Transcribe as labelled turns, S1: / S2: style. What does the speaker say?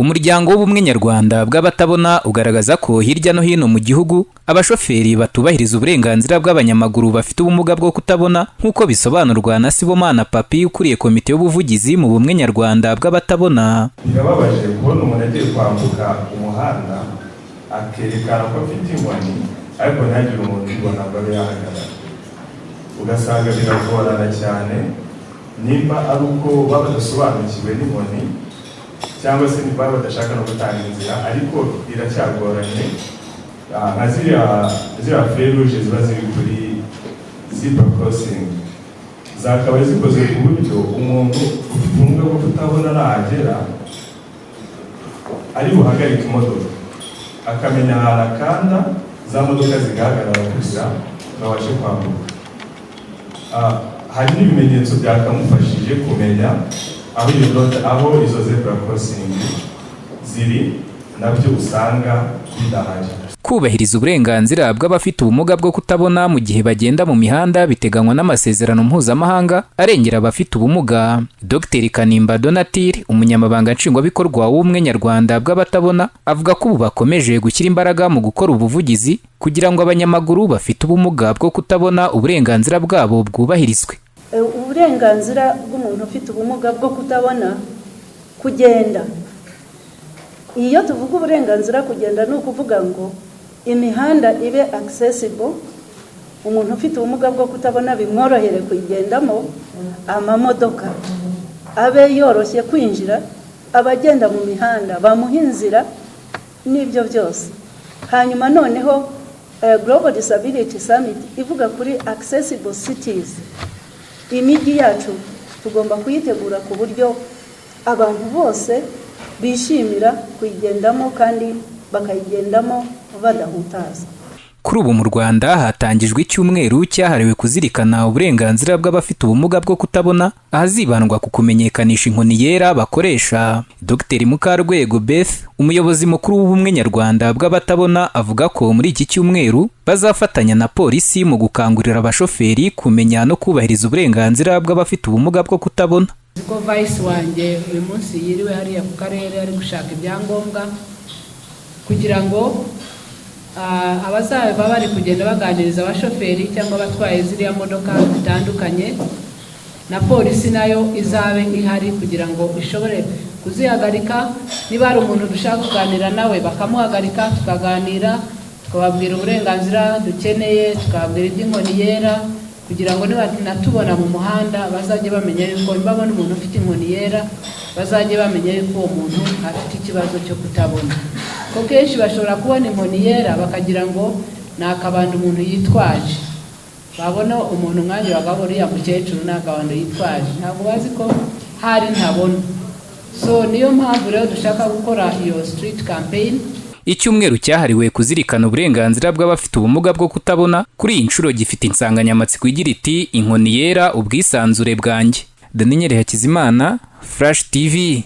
S1: Umuryango w'Ubumwe Nyarwanda bw'Abatabona ugaragaza ko hirya no hino mu gihugu abashoferi batubahiriza uburenganzira bw'abanyamaguru bafite ubumuga bwo kutabona, nk'uko bisobanurwa na Sibomana Papi, ukuriye komite y'ubuvugizi mu Bumwe Nyarwanda bw'Abatabona.
S2: Birababaje kubona umuntu agiye kwambuka umuhanda, akerekana ko afite inkoni, ariko ntihagire umuntu ubibona ngo abe yahagarara. Ugasanga biragorana cyane, nimba ari uko baba badasobanukiwe n'inkoni cyangwa se niba badashaka no gutanga inzira, ariko biracyagoranye. Nka ziriya feruje ziba ziri kuri zebra crossing zakabaye zikoze ku buryo umuntu ufite ubumuga bwo kutabona nahagera ari buhagarike imodoka, akamenya ahantu akanda, za modoka zigahagarara kugira babashe kwambuka. Hari n'ibimenyetso byakamufashije kumenya aho iyo aho izo zebra crossing ziri, nabyo usanga bidahari.
S1: Kubahiriza uburenganzira bw'abafite ubumuga bwo kutabona mu gihe bagenda mu mihanda biteganywa n'amasezerano mpuzamahanga arengera abafite ubumuga. Dr Kanimba Donatile, umunyamabanga nshingwabikorwa w'Ubumwe Nyarwanda bw'Abatabona, avuga ko ubu bakomeje gushyira imbaraga mu gukora ubuvugizi kugira ngo abanyamaguru bafite ubumuga bwo kutabona uburenganzira bwabo bwubahirizwe.
S3: Uburenganzira bw'umuntu ufite ubumuga bwo kutabona kugenda, iyo tuvuga uburenganzira kugenda, ni ukuvuga ngo imihanda ibe accessible, umuntu ufite ubumuga bwo kutabona bimworohere kuyigendamo, amamodoka abe yoroshye kwinjira, abagenda mu mihanda bamuha inzira n'ibyo byose. Hanyuma noneho Global Disability Summit ivuga kuri accessible cities. Imijyi yacu tugomba kuyitegura ku buryo abantu bose bishimira kuyigendamo kandi bakayigendamo badahutaza.
S1: Kuri ubu mu Rwanda hatangijwe icyumweru cyahariwe kuzirikana uburenganzira bw'abafite ubumuga bwo kutabona, ahazibandwa ku kumenyekanisha inkoni yera bakoresha. Dr Mukarwego Beth, umuyobozi mukuru w'Ubumwe Nyarwanda bw'Abatabona, avuga ko muri iki cyumweru bazafatanya na polisi mu gukangurira abashoferi kumenya no kubahiriza uburenganzira bw'abafite ubumuga bwo kutabona.
S4: Ko vice wanjye uyu munsi yiriwe hariya ku karere ari gushaka ibyangombwa kugira ngo abazaba bari kugenda baganiriza abashoferi cyangwa abatwaye ziriya modoka zitandukanye, na polisi nayo izabe ihari kugira ngo ishobore kuzihagarika. Niba hari umuntu dushaka kuganira nawe, bakamuhagarika, tukaganira, tukababwira uburenganzira dukeneye, tukababwira iby'inkoni yera, kugira ngo nibanatubona mu muhanda bazajye bamenya yuko nibabona umuntu ufite inkoni yera, bazajye bamenya yuko uwo muntu afite ikibazo cyo kutabona. Ko kenshi bashobora kubona inkoni yera bakagira ngo ni akabando umuntu yitwaje, babona umuntu nkanjye bakabona uriya mukecuru ni akabando yitwaje, ntabwo bazi ko hari ntabona. So niyo mpamvu rero dushaka gukora iyo street campaign.
S1: Icyumweru cyahariwe kuzirikana uburenganzira bw'abafite ubumuga bwo kutabona kuri iyi nshuro gifite insanganyamatsiko igira iti: "Inkoni yera, ubwisanzure bwanjye." Daniel Hakizimana, Flash TV.